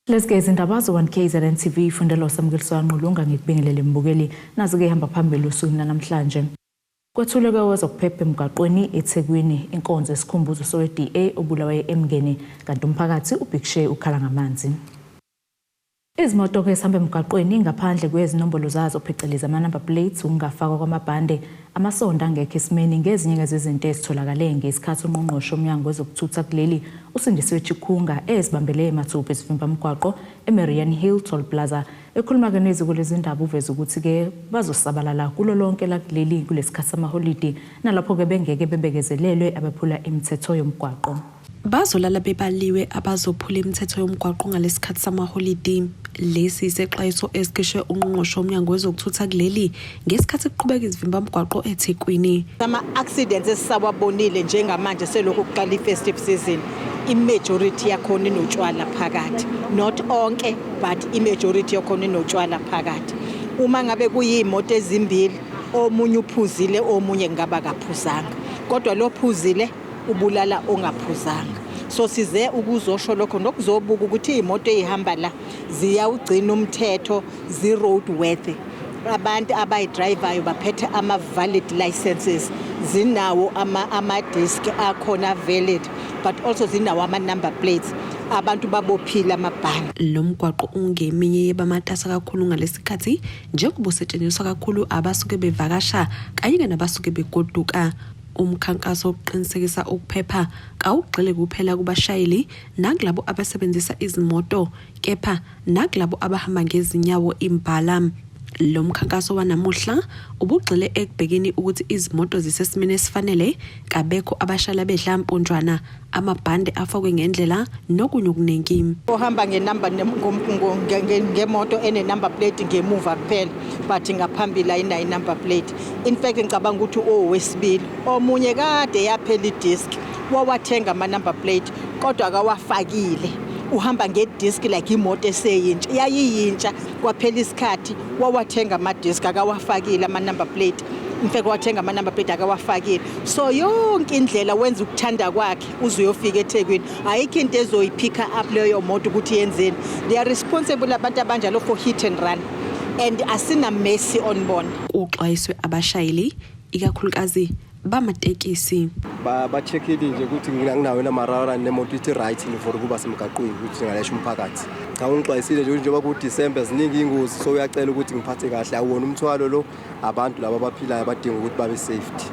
Lezi-ke izindaba zo-1 KZN TV fundelwa uSamukeliswa Nqulunga ngikubingelele mbukeli. Nazi-ke ihamba phambili osukwini lanamhlanje. Kwethulwe kwezokuphepha emgwaqweni eThekwini inkonzo yesikhumbuzo sowe-DA obulawe eMngeni kanti umphakathi ubhikshe ukhala ngamanzi. Izimoto-ke ezihamba emgwaqweni ngaphandle kwezinombolo zazo phecelezi ama-number plates, ukungafakwa kwamabhande, amasondo angekho esimeni ngezinye zezinto ezitholakale ngesikhathi ungqongqoshe womnyango wezokuthutha kuleli uSindisiwe Chikunga ezibambele mathupha esivimbamgwaqo eMariannhill Toll Plaza. Ekhuluma-ke neziko lezindaba uveze ukuthi-ke bazosabalala kulo lonke lakuleli kulesikhathi samaholidi nalapho-ke bengeke bebekezelelwe abephula imithetho yomgwaqo. Bazolala bebaliwe abazophula imithetho yomgwaqo ngalesikhathi samaholidi. Lesi isexwayiso esikhishwe ungqongqoshe womnyango wezokuthutha kuleli ngesikhathi kuqhubeka izivimbamgwaqo eThekwini. Ama-accidents esisawabonile njengamanje selokhu kuqala i-festive season, i-majority yakhona inotshwala phakathi. Not onke, but i-majority yakhona inotshwala phakathi. Uma ngabe kuyiy'moto ezimbili, omunye uphuzile, omunye kungaba kaphuzanga. Kodwa lo phuzile ubulala ongaphuzanga. So size ukuzosho lokho nokuzobuka ukuthi iy'moto ey'hamba la ziyawugcina umthetho, zi-road worthy. Abantu abayidrayivayo baphethe ama-valid licenses, zinawo ama-disc akhona valid, but also zinawo ama-number plates. Abantu babophile amabhande. Lo mgwaqo ungeminye yebamatasa kakhulu ngalesikhathi njengoba usetshenziswa kakhulu abasuke bevakasha kanye nabasuke begoduka. Umkhankaso wokuqinisekisa ukuphepha kawugxile kuphela kubashayeli nakulabo abasebenzisa izimoto kepha nakulabo abahamba ngezinyawo imbala. Lo mkhankaso wanamuhla ubugxile ekubhekeni ukuthi izimoto zisesimeni esifanele, kabekho abashayela bedla mponjwana, amabhande afakwe ngendlela nokunye okuningi. Ohamba ngenamba ngemoto ene-number plate ngemuva kuphela, but ngaphambili ayinayo i-number plate. In fact ngicabanga ukuthi owesibili omunye kade yaphela i-disc, wawathenga ama-number plate kodwa akawafakile. Uhamba nge-disc like imoto eseyintsha, yayiyintsha kwaphela isikhathi wawathenga ama-disc akawafakile ama-number plate. In fact wathenga ama-number plate akawafakile. So yonke indlela wenza ukuthanda kwakhe uze uyofika eThekwini. Ayikho into ezoyiphicka up leyo moto ukuthi yenzeni. They are responsible abantu abanjalo for hit and run, and asina mercy on bona. Kuxwayiswe abashayeli ikakhulukazi bamatekisi. Ba-check-ile nje ukuthi nginawo namarara nemoto ithi right for ukuba semgaqweni ukuthi ngingalayisha umphakathi. Cha, ungixwayisile nje njengoba ku-December ziningi iy'ngozi, so uyacela ukuthi ngiphathe kahle. Awuwona umthwalo lo, abantu laba abaphilayo abadinga ukuthi babe safety.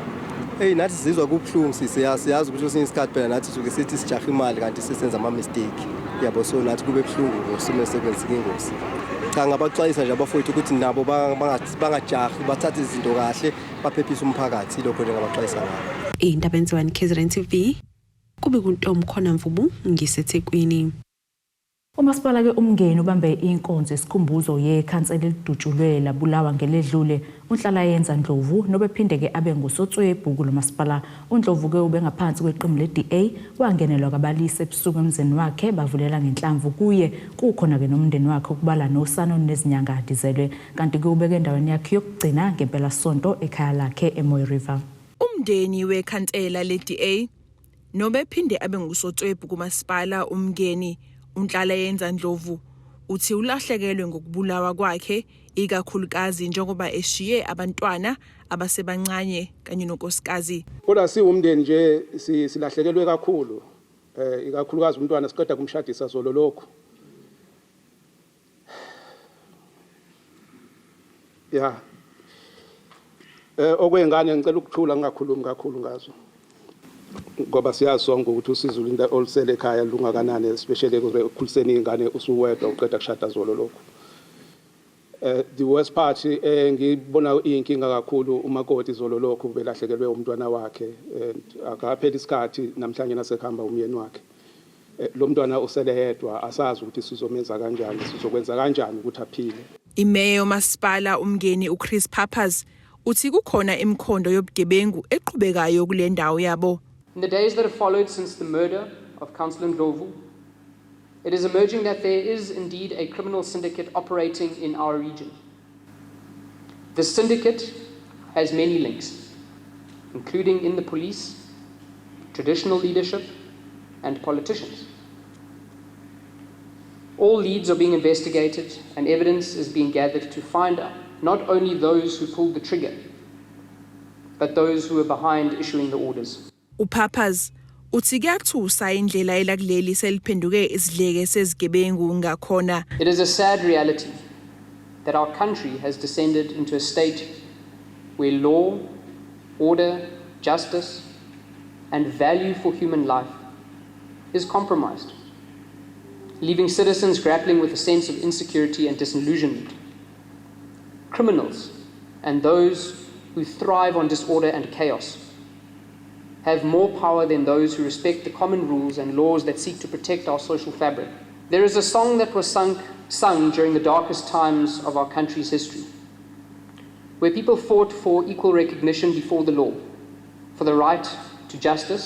Eyi, nathi sizizwa kubuhlungu, siyazi ukuthi kwesinye isikhathi phela nathi suke sithi sijaha imali kanti sesenza ama-mistake yabo, so nathi kube buhlungu ngosume sekwenzeka ingozi. Cha, ngabaxwayisa nje abafowethu ukuthi nabo bangajahi, bathathe izinto kahle, baphephise umphakathi. Ilokho nje ngabaxwayisa ngakho. Indaba enziwa KZN TV kube kuntombi khona Mvubu ngiseThekwini. Umasipala-ke uMngeni ubambe inkonzo yesikhumbuzo yekhansela elidutshulwe labulawa ngeledlule uNhlalayenza Ndlovu nobephinde-ke abe ngusotswebhu kulo masipala. UNdlovu-ke ubengaphansi kweqembu le-DA wangenelwa kabalisa ebusuku emzini wakhe bavulela ngenhlamvu kuye kukhona-ke nomndeni wakhe okubala nosana olunezinyanga dizelwe. Kanti-ke ubeke endaweni yakhe yokugcina ngempelasonto ekhaya lakhe eMooi River. Umndeni wekhansela le-DA nobephinde abe ngusotswebhu kumasipala uMngeni uNhlalayenza Ndlovu uthi ulahlekelwe ngokubulawa kwakhe ikakhulukazi njengoba eshiye abantwana abasebancane kanye nonkosikazi. Kodwa siwumndeni nje silahlekelwe kakhulu, ikakhulukazi umntwana siqeda kumshadisa zolo lokhu. Ya. Okwengane ngicela ukuthula ngingakhulumi kakhulu ngazo. Ngoba siyazi sonke ukuthi usizo into olusele ekhaya lungakanani, especially ekukhuliseni izingane usuwedwa uqeda kushada zolo lokhu. The worst part, ngibona iyinkinga kakhulu, umakoti zolo lokhu belahlekelwe umntwana wakhe and akapheli isikhathi namhlanje nasekuhamba umyeni wakhe. Lo mntwana usele yedwa, asazi ukuthi sizomenza kanjani, sizokwenza kanjani ukuthi aphile. Imeya yomasipala uMngeni uChris Pappas uthi kukhona imikhondo yobugebengu eqhubekayo kule ndawo yabo. In the days that have followed since the murder of Councillor Ndlovu, it is emerging that there is indeed a criminal syndicate operating in our region. The syndicate has many links, including in the police, traditional leadership, and politicians. All leads are being investigated and evidence is being gathered to find not only those who pulled the trigger, but those who were behind issuing the orders. UPappas uthi kuyathusa indlela elakuleli seliphenduke isidleke sezigebengu ngakhona. It is a sad reality that our country has descended into a state where law, order, justice, and value for human life is compromised, leaving citizens grappling with a sense of insecurity and disillusionment. Criminals and those who thrive on disorder and chaos have more power than those who respect the common rules and laws that seek to protect our social fabric. There is a song that was sung during the darkest times of our country's history, where people fought for equal recognition before the law, for the right to justice,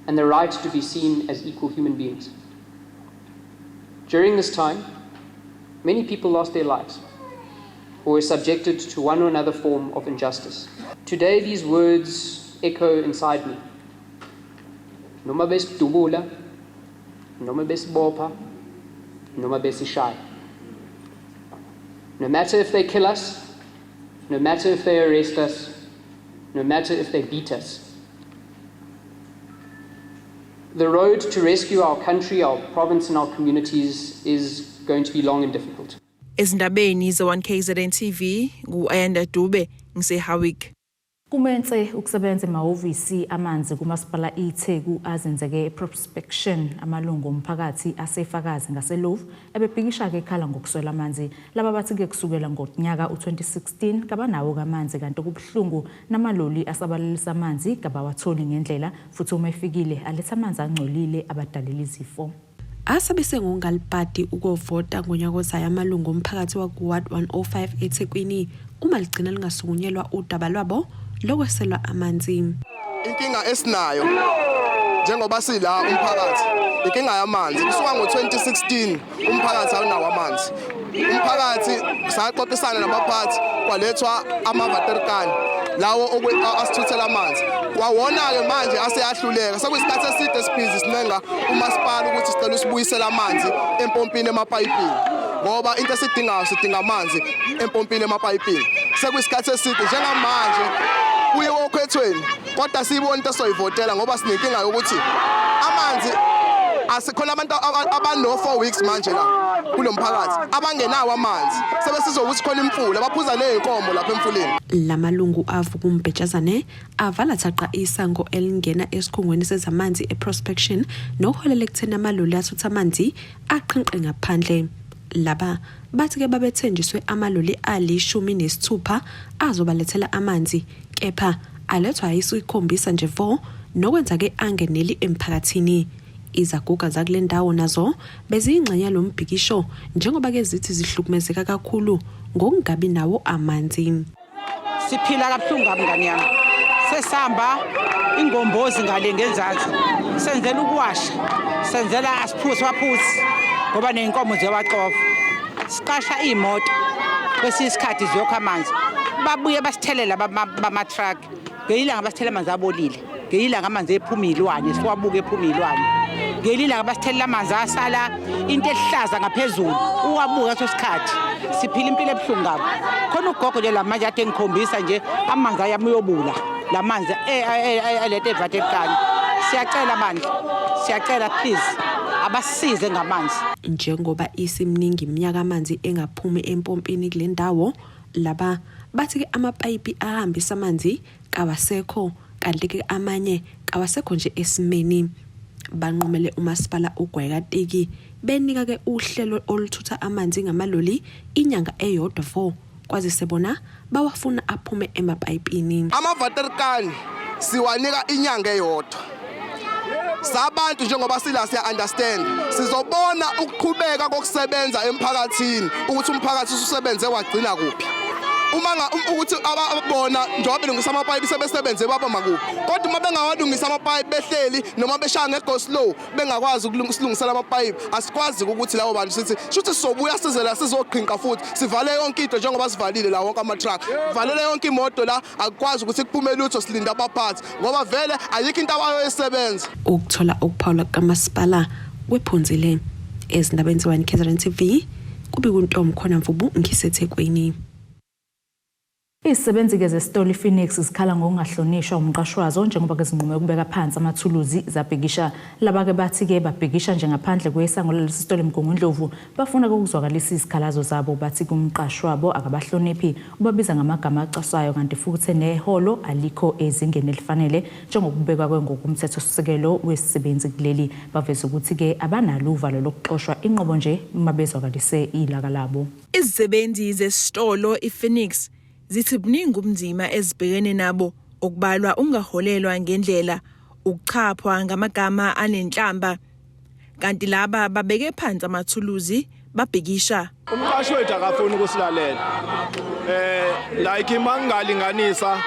and the right to be seen as equal human beings. During this time, many people lost their lives or were subjected to one or another form of injustice. Today, these words echo inside me. Noma besidubula, noma besibopha, noma besishaya. No matter if they kill us, no matter if they arrest us, no matter if they beat us. The road to rescue our country, our province, and our communities is going to be long and difficult. Ezindabeni ze-1 KZN TV, ngu-Ayanda Dube, ngise-Howick. Kumense ukusebenza emahhovisi amanzi kumasipala iTheku azenzeke eProspection. Amalungu omphakathi asefakazi ngaseLovu ebebhikisha-ke ekhala ngokuswela amanzi. Laba bathi-ke kusukela ngonyaka u-2016 kabanawo kamanzi, kanti okubuhlungu namaloli asabalalisa amanzi kabawatholi ngendlela, futhi uma efikile aletha amanzi angcolile abadalela izifo. Asabe sengongalibhadi ukuvota ngonyaka ozayo amalungu omphakathi waku-Ward 105 eThekwini uma ligcina lingasukunyelwa udaba lwabo lokweselwa amanzi. Inkinga esinayo njengoba sila umphakathi, inkinga yamanzi. Kusuka ngo-2016 umphakathi awunawo amanzi. Umphakathi saxoxisana nabaphathi, kwalethwa ama-waterkan lawo asithuthela amanzi. Kwawona-ke manje aseyahluleka. Sekuyisikhathi eside sibhizi sincenga umasipala ukuthi sicela usibuyisele amanzi empompini, emapayipini, ngoba into esidingayo, sidinga amanzi empompini, emapayipini. Sekuyisikhathi eside. Njengamanje kuyiwe okhethweni, kodwa siyibona into esoyivotela, ngoba sinenkinga yokuthi amanzi asikhona. Abantu abano 4 weeks manje la kulo mphakathi abangenawo amanzi, sebesizwa ukuthi khona imfula, baphuza ney'nkomo lapha emfuleni. Lamalungu avuka umbhejazane, avala thaqa isango elingena esikhungweni sezamanzi eProspection, nokuholela ekutheni amaloli athutha amanzi aqhinqe ngaphandle. Laba bathi-ke babethenjiswe amaloli ali-16 azobalethela amanzi, kepha alethwa ayisikhombisa nje vo, nokwenza-ke angeneli emphakathini. Izaguga zakule ndawo nazo beziyingxenye yalo mbhikisho, njengoba-ke zithi zihlukumezeka kakhulu ngokungabi nawo amanzi. Siphila kabuhlungu kabi, ngane yami. Sesihamba ingombozi ngale ngenzansi, senzela ukuwasha, senzela asiphuzi, waphuzi, ngoba ney'nkomo ziyawaxova. Siqasha iy'moto, kwesinye isikhathi ziyokha amanzi, babuye basithelela bama-truck. Ngelinye ilanga basithela amanzi abolile, ngelinye ilanga amanzi ephuma iy'lwane, siwabuke ephuma iy'lwane, ngelinye ilanga basithela amanzi asala into ehlaza ngaphezulu, uwabuka ngaso sikhathi. Siphila impilo ebuhlungu kabi. Khona ugogo nje la manje ade ngikhombisa nje amanzi ayami uyobula la manzi aleta eVaterkan. Siyacela bandla, siyacela, please, abasisize ngamanzi. Njengoba isiminingi iminyaka amanzi engaphumi empompini kule ndawo, laba bathi-ke amapayipi ahambisa amanzi kawasekho, kanti-ke amanye kawasekho nje esimeni. Banqumele umasipala ugwayikatiki, benika-ke uhlelo oluthutha amanzi ngamaloli inyanga eyodwa vo, kwazise bona bawafuna aphume emapayipini. Ama-waterkan siwanika inyanga eyodwa sabantu. Njengoba sila, siya-understand, sizobona ukuqhubeka kokusebenza emphakathini, ukuthi umphakathi ususebenze wagcina kuphi, uma ukuthi abona njengoba belungisa amapayipi sebesebenze baba makuphi. Kodwa uma bengawalungisa amapayipi, behleli noma beshaya nge-go slow, bengakwazi ukulungisela amapayipi, asikwazi ukuthi labo bantu sithi shuthi sizobuya size la sizoqhinqa futhi sivale yonke into, njengoba sivalile la wonke ama-truck, valele yonke imoto la, akukwazi ukuthi kuphume lutho. Silinde abaphathi, ngoba vele ayikho into abayoyisebenza. Ukuthola ukuphawula kukamasipala kwephunzile. Ezindabeni ze-1 KZN TV, kubika uNtombi Khona Mvubu ngiseThekwini. Izisebenzi-ke zesitolo iPhoenix zikhala ngokungahlonishwa umqashi wazo njengoba ke zinqume ukubeka phansi amathuluzi zabhikisha. Laba-ke bathi-ke babhikisha nje ngaphandle kwesango lalesi sitolo eMgungundlovu bafuna ukuzwakalisa izikhalazo zabo bathi kumqashi wabo akabahloniphi ubabiza ngamagama acasayo kanti futhi neholo alikho ezingeni elifanele njengokubekwa kwengokomthethosisekelo wesisebenzi kuleli. Baveze ukuthi-ke abanalo uvalo lokuxoshwa inqobo nje uma bezwakalise ilaka labo. Izisebenzi zesitolo iPhoenix zithi buningi ubunzima ezibhekene nabo okubalwa ukungaholelwa ngendlela, ukuchaphwa ngamagama anenhlamba kanti laba babeke phansi amathuluzi babhikisha. Umqashi wethu akafuni ukusilalela. Like mangingalinganisa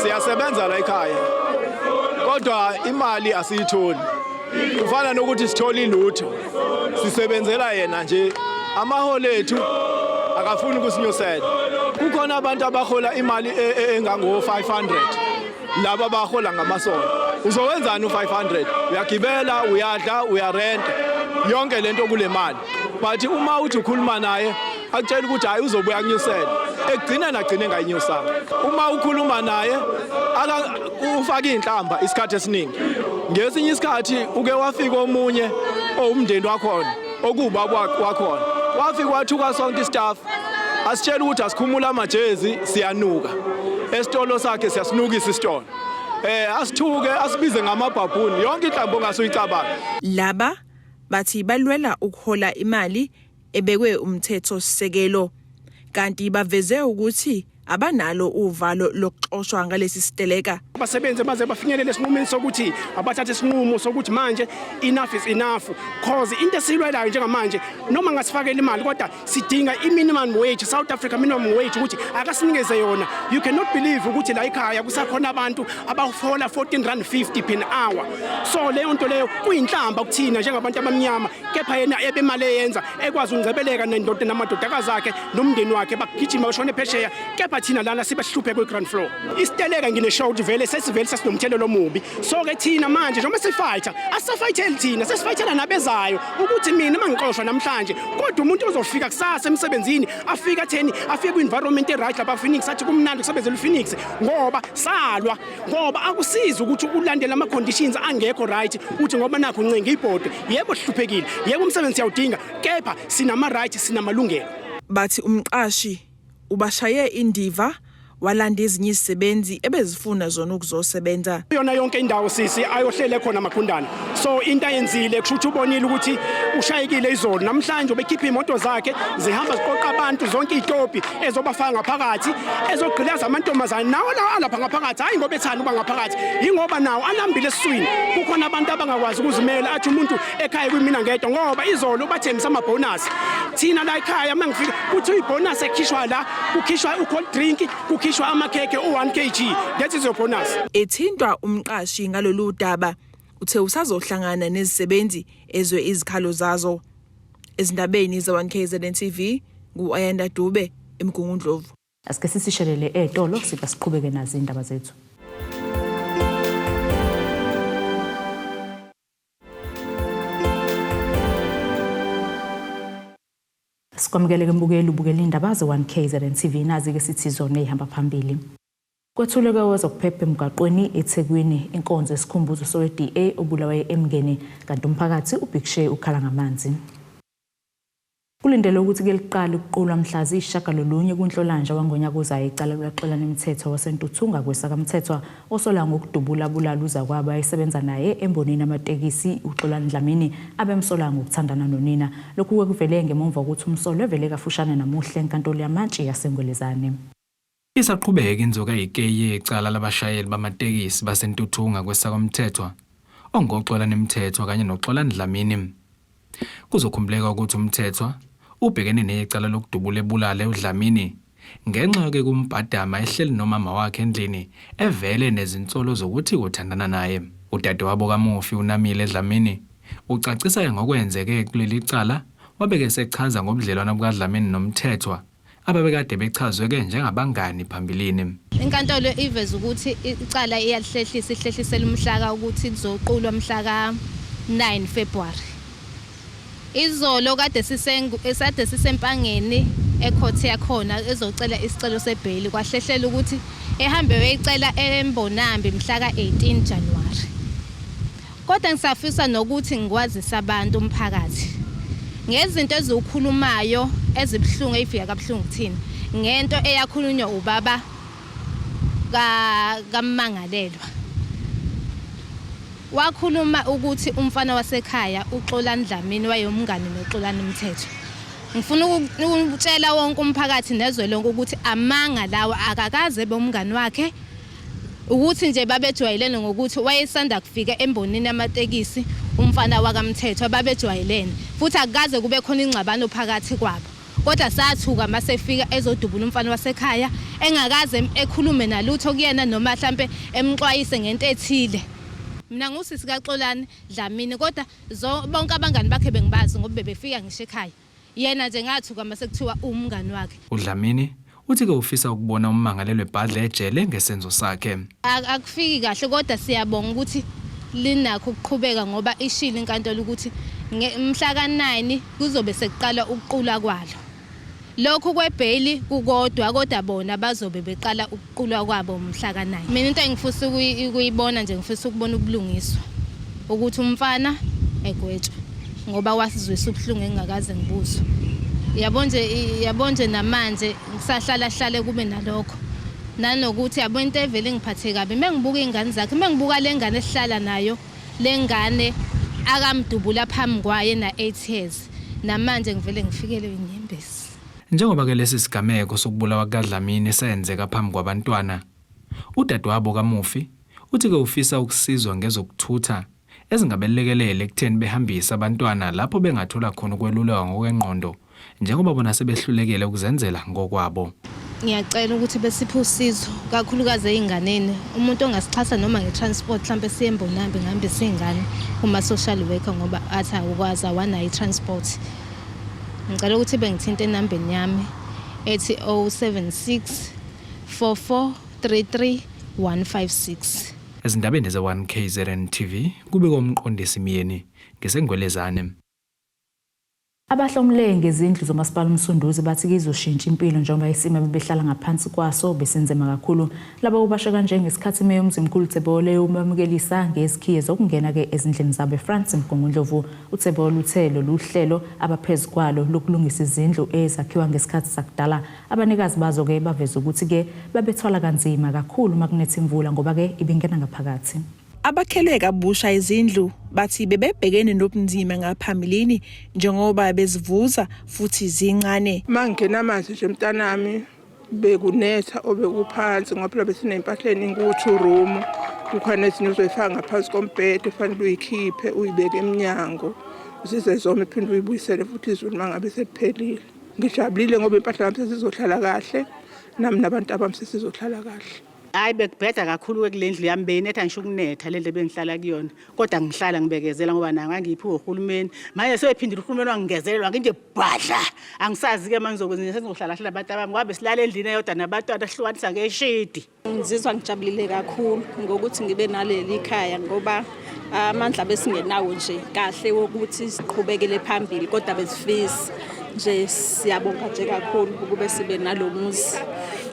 siyasebenza la ekhaya. Kodwa imali asiyitholi. Kufana nokuthi sithola ilutho. Sisebenzela yena nje amaholo ethu akafuni ukusinyusela. Kukhona abantu abahola imali engango 500 laba abahola ngamasonto. Uzowenzani u500? Uyagibela, uyadla, uyarenta. Yonke lento kule mali. But uma uthi ukhuluma naye akutshela ukuthi hayi uzobuya akunyusele. Ekugcineni agcine engayinyusanga. Uma ukhuluma naye ufaka inhlamba isikhathi esiningi. Ngesinye isikhathi uke wafika omunye owumndeni wakhona okuwubaba wakhona. Wafika wathuka sonke istaff. Asitshela ukuthi asikhumula amajezi siyanuka. Esitolo sakhe siyasinukisa isitolo. Asithuke asibize ngamabhabhuni yonke inhlambo ongasuyicabanga. Laba bathi balwela ukuhola imali ebekwe umthetho sisekelo kanti baveze ukuthi abanalo uvalo lokuxoshwa ngalesi siteleka. Abasebenzi baze bafinyelele esinqumeni sokuthi abathathe isinqumo sokuthi manje enough is enough, cause into esiyilwelayo njengamanje noma ngasifakela imali kodwa sidinga i-minimum wage, South Africa minimum wage ukuthi akasinikeze yona. You cannot believe ukuthi la ekhaya kusakhona abantu abahola 14 rand 50 per hour. So leyo nto leyo kuyinhlamba kuthina njengabantu abamnyama, kepha yena ebemali eyenza ekwazi ukungcebeleka nendoda namadodakazi akhe nomndeni wakhe bagijima bashone phesheya, kepha thina lana sibahluphe kwi-ground floor. Isiteleka ngineshow ukuthi vele sesivele sesinomthelelo omubi. So ke thina manje njengoba sifighter asisafighteli thina, sesifightela nabezayo ukuthi mina uma ngixoshwa namhlanje kodwa umuntu ozofika kusasa emsebenzini afike atheni, afike kwi-environment e-right lapha Phoenix, athi kumnandi kusebenzela uPhoenix ngoba salwa, ngoba akusizi ukuthi ulandele ama-conditions angekho right uthi ngoba nakho uncenga ibhodi. Yebo sihluphekile, yebo umsebenzi siyawudinga, kepha sinama-right, sinamalungelo. Bathi umqashi ubashaye indiva walanda ezinye izisebenzi ebezifuna zona ukuzosebenza. Yona yonke indawo sisi ayohlele khona amagundane. So into ayenzile kusho ukuthi ubonile ukuthi ushayekile izolo. Namhlanje ubekhipha imoto zakhe zihamba ziqoqa abantu zonke itopi ezobafaka ngaphakathi ezogqilaza amantombazane nawo la alapha ngaphakathi. Hayi ngoba ethanda uba ngaphakathi, ingoba nawo alambile esiswini. Kukhona abantu abangakwazi ukuzimela, athi umuntu ekhaya kuyimina ngedwa ngoba izolo ubathembisa amabonus. Thina la ekhaya mangifika kuthi ibonus ekhishwa la kukhishwa u-cold drink, kukhishwa amakhekhe u-1 kg, that is your bonus. Ethintwa umqashi ngalolu daba uthe usazohlangana nezisebenzi ezwe izikhalo zazo. Ezindabeni ze-1 KZN TV ngu-Ayanda Dube eMgungundlovu. Asike sisishelele etolo siba siqhubeke nazo indaba zethu. Sikwamukele mbukeli ubukela indaba ze-1 KZN TV, nazi-ke sithi zona ey'hamba phambili. Kwethulwe kwezokuphepha emgwaqweni eThekwini inkonzo yesikhumbuzo sowe-DA obulawe eMngeni, kanti umphakathi ubhikishe ukhala ngamanzi. Kulindelwe ukuthi ke liqale ukuqulwa mhla ziyishiyagalolunye kuNhlolanja wangonyaka ozayo icala likaXolani Mthethwa waseNtuthunga kwesakamthethwa osola ngokudubula bulala uzakwabo ayesebenza naye embonini amatekisi uXolani Dlamini abemsola ngokuthandana nonina. Lokhu kuvele ngemuva kokuthi umsolwa evele kafushane namuhla enkantolo yamantshi yaseNgwelezane. Isaqhubeka inzoka yikeyi yecala labashayeli bamatekisi baseNtuthunga kwesakamthethwa ongoXolani Mthethwa kanye noXolani Dlamini. Kuzokhumbuleka ukuthi uMthethwa ubhekene necala lokudubula ebulale uDlamini ngenxa yoke kumbhadama ehleli nomama wakhe endlini evele nezinsolo zokuthi uthandana naye. Udadewabo kamufi uNamile Dlamini ucacisa ngokwenzeke kuleli cala, wabeke sechaza ngobudlelwano bukaDlamini noMthethwa ababekade bechazwe-ke njengabangani phambilini. Inkantolo iveza ukuthi icala iyalihlehlisa, ihlehlisela umhlaka ukuthi lizoqulwa mhlaka 9 February. Izolo kade sisade sisempangeni ecourt yakhona ezocela isicelo sebheyili kwahlehlela ukuthi ehambe weyicela eMbonambi mhla ka-18 January. Kodwa ngisafisa nokuthi ngikwazise abantu umphakathi ngezinto eziwukhulumayo ezibuhlungu ey'fika kabuhlungu kuthina ngento eyakhulunywa ubaba kammangalelwa. Wakhuluma ukuthi umfana wasekhaya uXolani Dlamini wayewumngani noXolani Mthethwa. Ngifuna ukutshela wonke umphakathi nezwe lonke ukuthi amanga lawa, akakaze ebe umngani wakhe. Ukuthi nje babejwayelene ngokuthi wayesanda kufika embonini yamatekisi umfana wakaMthethwa, babejwayelene futhi akukaze kube khona ingxabano phakathi kwabo. Kodwa sathuka masefika ezodubula umfana wasekhaya engakaze ekhulume nalutho kuyena noma hlampe emxwayise ngento ethile. Mina ngusisi kaXolani Dlamini kodwa bonke abangani bakhe bengibazi ngoba bebefika ngisho ekhaya. Yena nje ngathuka mase kuthiwa uwumngani wakhe. UDlamini uthi-ke ufisa ukubona ummangalelwa ebhadla ejele ngesenzo sakhe. Akufiki kahle kodwa siyabonga ukuthi linakho ukuqhubeka ngoba ishilo inkantolo ukuthi mhla ka-9 kuzobe sekuqala ukuqulwa kwalo. Lokhu kwebheyili kukodwa kodwa bona bazobe beqala ukuqulwa kwabo mhla ka-9. Mina into engifisa ukuyibona nje ngifisa ukubona ubulungiswa ukuthi umfana egwetshwe ngoba wasizwisa ubuhlungu engingakaze ngibuzwe. Yabo nje yabo nje namanje ngisahlala hlale kube nalokho. Nanokuthi yabo into evele ingiphathe kabi mengibuka iy'ngane zakhe mengibuka le ngane esihlala nayo le ngane akamdubula phambi kwaye na-8 years namanje ngivele ngifikelwe inyembezi. Njengoba-ke lesi sigameko sokubulawa kukaDlamini senzeka phambi kwabantwana, udadewabo kamufi uthi-ke ufisa ukusizwa ngezokuthutha ezingabelekelela ekutheni behambise abantwana lapho bengathola khona ukwelulekwa ngokwengqondo njengoba bona sebehlulekile ukuzenzela ngokwabo. Ngiyacela ukuthi besiphe usizo kakhulukazi ey'nganeni, umuntu ongasixhasa noma nge-transport mhlampe siye eMbonambi ngihambise iy'ngane kuma-social worker ngoba athi awukwazi awanayo i-transport. Ngicela ukuthi bengithinte enambeni yami ethi 076 44 33 156. Ezindabeni ze-1 KZN TV kubikwa uMqondisi Myeni ngeseNgwelezane. Abahlomule ngezindlu zomasipala uMsunduzi bathi kizoshintsha impilo njengoba isimo abebehlala ngaphansi kwaso besinzima kakhulu. Laba kubasho kanje ngesikhathi imeya uMzimkhulu Theboole ubamukelisa ngezikhiye zokungena-ke ezindlini zabo eFrance Mgungundlovu. UTheboole uthe lolu hlelo abaphezu kwalo lokulungisa izindlu ezakhiwa ngesikhathi sakudala. Abanikazi bazo-ke baveze ukuthi-ke babethwala kanzima kakhulu uma kunetha imvula ngoba-ke ibingena ngaphakathi. Abakhelwe kabusha izindlu bathi bebebhekene nobunzima ngaphambilini njengoba bezivuza futhi zincane. Mangena amanzi nje mntanami bekunetha obekuphansi ngoba phela besiney'mpahla ey'ningi ku-two room, kukhona ezinye ozoyifaka ngaphansi kombhede kufanele uyikhiphe uyibeke emnyango zize zome phinde uyibuyisele futhi izulu uma ngabe seliphelile. Ngijabulile ngoba impahla yami sesizohlala kahle nami nabantu abami sesizohlala kahle. Hayi bekubheda kakhulu kule ndlu yami, beyinetha ngisho ukunetha le ndlu ebengihlala kuyona, kodwa ngihlala ngibekezela ngoba nayo ngangiyiphiwe uhulumeni. Manje sephindile uhulumeni wangingezelelwa nginje bhadla, angisazi-ke manje ngizokwenza sengizohlala hlala nabantu abami ngoba besilala endlini eyodwa nabantwana sihlukanisa ngeshidi. Ngizizwa ngijabulile kakhulu ngokuthi ngibe naleli khaya ngoba amandla besingenawo nje kahle wokuthi siqhubekele phambili, kodwa besifisa nje. Siyabonga nje kakhulu ukube sibe nalo muzi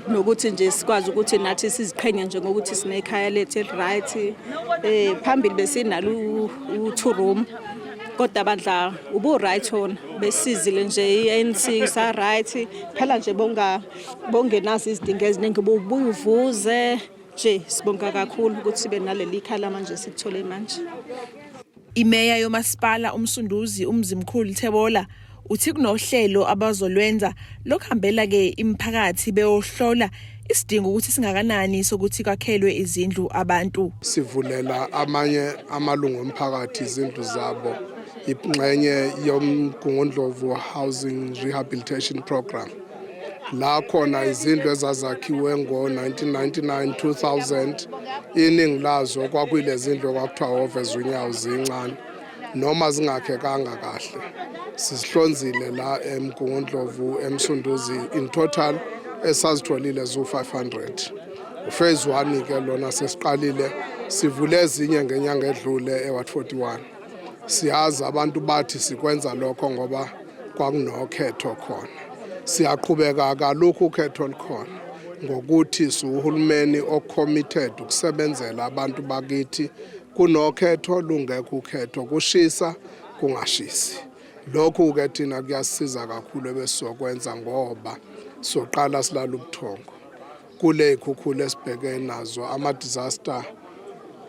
nokuthi nje sikwazi ukuthi nathi siziqhenye nje ngokuthi sinekhaya lethu eli-right. Phambili besinalo u-two room, kodwa bandla ubu-right wona, besizile nje i-ANC sa-right phela nje, bonga bongenazo izidingo eziningi, bubuye uvuze nje. Sibonga kakhulu ukuthi sibe naleli khaya manje sikuthole manje. Imeya yomasipala uMsunduzi uMzimkhulu Thebolla uthi kunohlelo abazolwenza lokuhambela ke imiphakathi beyohlola isidingo ukuthi singakanani sokuthi kwakhelwe izindlu abantu. Sivulela amanye amalungu omphakathi izindlu zabo, ingxenye yoMgungundlovu Housing Rehabilitation Program, la khona izindlu ezazakhiwe ngo-1999 2000, iningi lazo kwakuyilezi zindlu okwakuthiwa oveza unyawo, zincane noma zingakhekanga kahle. Sizihlonzile la eMgungundlovu, eMsunduzi, in total esazitholile zu-500. Uphase 1 ke lona sesiqalile, sivule ezinye ngenyanga edlule eWard 41. Siyazi abantu bathi sikwenza lokho ngoba kwakunokhetho khona. Siyaqhubeka kalokhu ukhetho lukhona ngokuthi siwuhulumeni ocommitted ukusebenzela abantu bakithi kunokhetho lungekho ukhetho kushisa kungashisi. Lokhu-ke thina kuyasisiza kakhulu ebesizokwenza ngoba soqala silala ubuthongo kule y'khukhula esibhekene nazo ama-disaster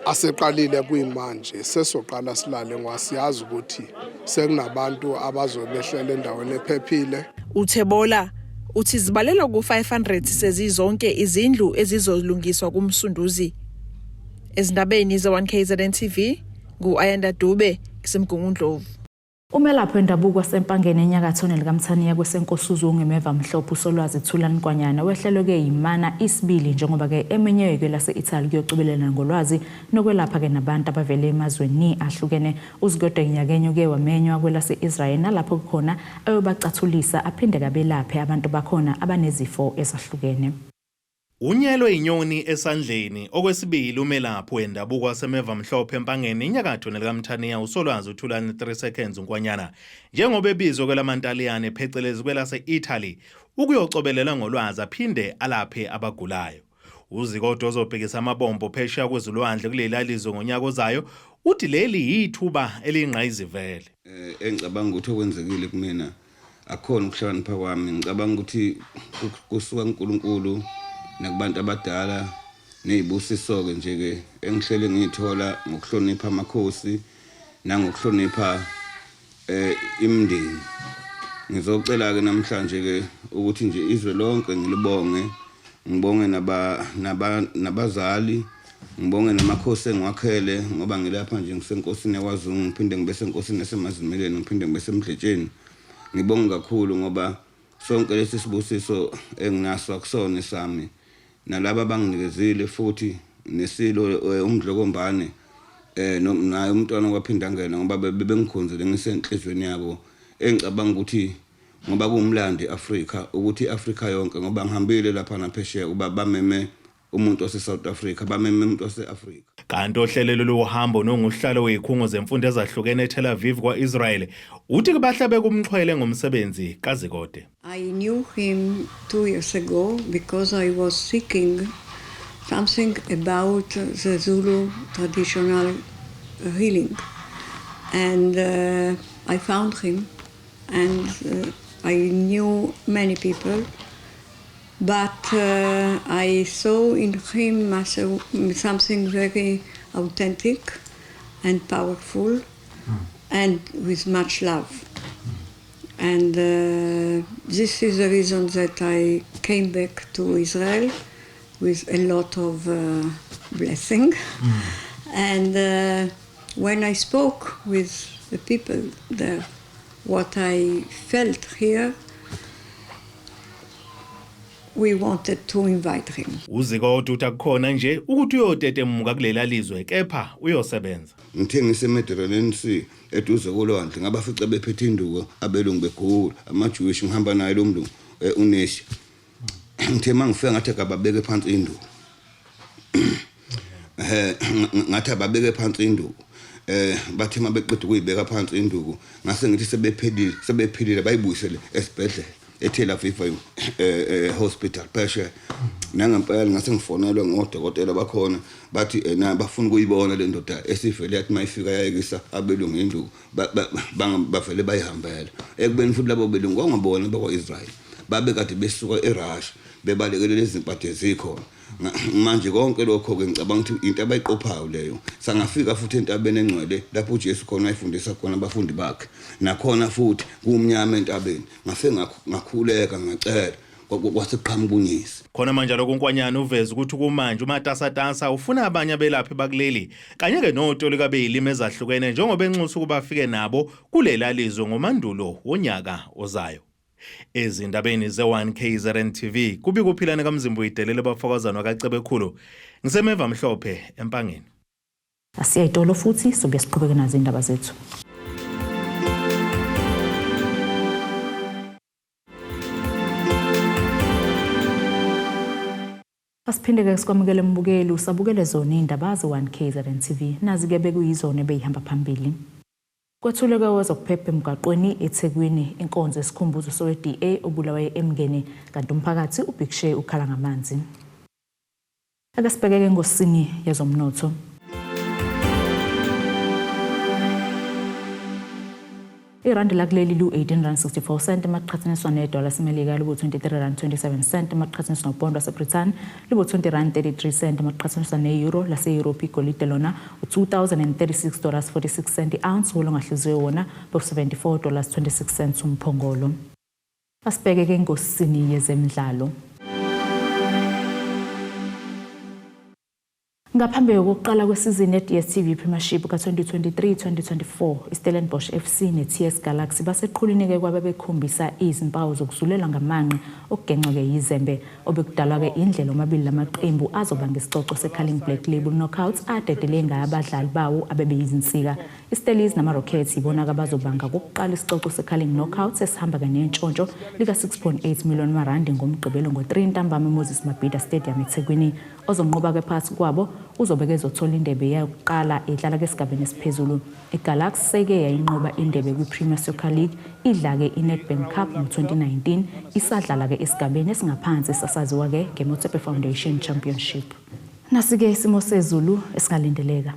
aseqalile kuyimanje sesoqala silale ngoba siyazi ukuthi sekunabantu abazobe behlele endaweni ephephile. UThebola uthi zibalelwa ku-500 sezizonke izindlu ezizolungiswa kuMsunduzi. Ezindabeni ze-1KZN TV, ngu-Ayanda Dube, ngiseMgungundlovu. Umelaphi wendabuko waseMpangeni enyakatho nelikaMthaniya kweseNkosuzungu eMeva Mhlophe uSolwazi Thulani Nkwanyana wehlelwe-ke yimana isibili njengoba-ke emenywe kwelase-Italy kuyocobelelana ngolwazi nokwelapha-ke nabantu abavele emazweni ahlukene. UZikodwa nyakenye uke wamenywa kwelase-Israel nalapho kukhona ayobacathulisa aphinde kabelaphe abantu bakhona abanezifo ezahlukene. Unyelwe inyoni esandleni okwesibili umelaphi wendabuko waseMevamhlophe eMpangeni enyakatho nelikaMthaniya uSolwazi uThulani 3 Seconds Nkwanyana njengoba ebizwe kwelamantaliyane phecelezi kwelase-Italy ukuyocobelela ngolwazi aphinde alaphe abagulayo. UZikode ozobhekisa amabombo phesheya kwezilwandle kuleli lizwe ngonyaka ozayo uthi leli yithuba eliyingqayizivele. Eh, engicabanga ukuthi okwenzekile kumina akukhona ukuhlakanipha kwami ngicabanga ukuthi kusuka kuNkulunkulu nakubantu abadala nezibusiso-ke nje-ke engihlele ngiyithola ngokuhlonipha amakhosi nangokuhlonipha eh imindeni ngizocela-ke namhlanje-ke ukuthi nje izwe lonke ngilibonge ngibonge naba naba nabazali ngibonge namakhosi engiwakhele ngoba ngilapha nje ngisenkosini yakwaZungu ngiphinde ngibe senkosini yasemazimeleni ngiphinde ngibe semdletsheni ngibonge kakhulu ngoba sonke lesi sibusiso enginaso akusona esami nalaba abanginikezile futhi nesilo eh, umdlokombane eh naye umntwana kwaphinda ngena ngoba bebengikhonzile ngisenhlizweni yabo engicabanga ukuthi ngoba kuwumlando e-Afrika ukuthi i-Afrika yonke ngoba ngihambile lapha naphesheya kuba bameme umuntu wase-South Africa bameme umuntu wase-Afrika. Kanti ohlelelo lohambo nonguhlalo wezikhungo zemfundo ezahlukene eTel Aviv kwa-Israel uthi kubahlabe kumxhwele ngomsebenzi kaZikode. I knew him 2 years ago because I was seeking something about the Zulu traditional healing and I found him and I knew many people but I saw in him something very authentic and powerful and with much love. And this is the reason that I came back to Israel with a lot of blessing. And when I spoke with the people there, what I felt here, we wanted to invite him. UZikode uthi akukhona nje ukuthi uyotetemuka kulela lizwe kepha uyosebenza. Ngithe ngiseMediterranean Sea eduze kolwandle ngabafica bephethe induku abelungu begula amaJewish ngihamba naye lo mlungu eh, uNeshi ngithe mangifika ngathi akababeke phansi induku eh ngathi ababeke phansi induku eh bathe mabeqeda ukuyibeka phansi induku ngase ngithi sebephelile sebephilile bayibuyisele esibhedlela eTel Aviv eh, eh, hospital phesheya nangempela ngase ngifonelwe ngodokotela bakhona bathi ena eh, bafuna ukuyibona le ndoda esivele yathi mayifika yayekisa abelungu induku bavele bayihambela ekubeni futhi labo belungu kwangabona bakwa-Israyeli babe kade besuka eRussia bebalekele lezi zimpathe zikhona manje konke lokho-ke ngicabanga ukuthi into abayiqophayo leyo sangafika futhi entabeni engcwele lapho uJesu khona ayifundisa khona abafundi bakhe nakhona futhi kumnyama entabeni ngase ngakhuleka ngacela kwase kuqhamuka unyisi Khona manjalo kuNkwanyana uveze ukuthi kumanje umatasatasa ufuna abanye abelaphi bakuleli kanye ke notolika beyilimi ezahlukene njengoba enxusa ukuba afike nabo kulela lizwe ngoMandulo wonyaka ozayo. Ezindabeni ze-1 KZN TV kubika uPhilane kaMzimba uyidelele bafokazana wakaCebekhulu ngisemeva mhlophe eMpangeni. Asiya itolo futhi sobuye siqhubeke nazo indaba zethu. Asiphinde-ke sikwamukele mbukeli usabukele zona iy'ndaba ze-1 KZN TV. Nazi-ke bekuyizona ebeyihamba phambili. Kwethulwe kwezokuphepha emgwaqweni eThekwini inkonzo yesikhumbuzo sowe-DA obulawe eMngeni kanti umphakathi ubhikshe ukhala ngamanzi. Ake sibhekeke engosini yezomnotho. Irandi lakuleli lu-18 rand 64 cent uma kuqhathaniswa nedola laseMelika libu-23 rand 27 cent uma kuqhathaniswa nopondo waseBrithani libu-20 rand 33 cent uma kuqhathaniswa ne-euro lase-Europe. Igolide lona u-2036 dollars 46 cent i-ounce, wolongahluziwe wona bu-74 dollars 26 cents umphongolo. Asibheke ke engosini yezemidlalo. Ngaphambi kokuqala kwesizini ye-DStv Premiership ka-2023-2024, iStellenbosch FC ne-TS Galaxy baseqhulwini-ke kwabebekhombisa izimpawu zokuzulela ngamanqe okugenqeke yizembe obekudalwa-ke indlela omabili lamaqembu azoba ngesicoco se-Carling Black Label Knockouts adedele ngayo abadlali bawo abebeyizinsika. IStellies nama-Rockets yibona-ke abazobanga kokuqala isicoco se-Carling Knockouts esihamba-ke nentshontsho lika-6.8 million marandi ngoMgqibelo ngo-3 ntambama eMoses Mabhida Stadium eThekwini. Ozonqoba-ke phakathi kwabo uzobe-ke ezothola indebe yokuqala edlala-ke esigabeni esiphezulu. IGalaxy seke yayinqoba indebe kwi-Premier Soccer League, idla-ke i-Nedbank Cup ngo-2019, isadlala-ke esigabeni esingaphansi esasaziwa-ke ngeMotsepe Foundation Championship. Nasi-ke isimo sezulu esingalindeleka.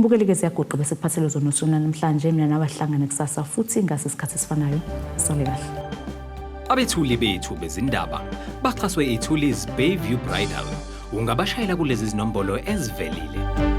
Mbukeli-ke, ziyaguqa bese kuphathele zona usuku namhlanje. Mina nawe hlangane kusasa futhi ngase isikhathi esifanayo. Sale kahle. Abethuli bethu bezindaba baxhaswe iThulis Bayview Bridal. Ungabashayela kulezi zinombolo ezivelile.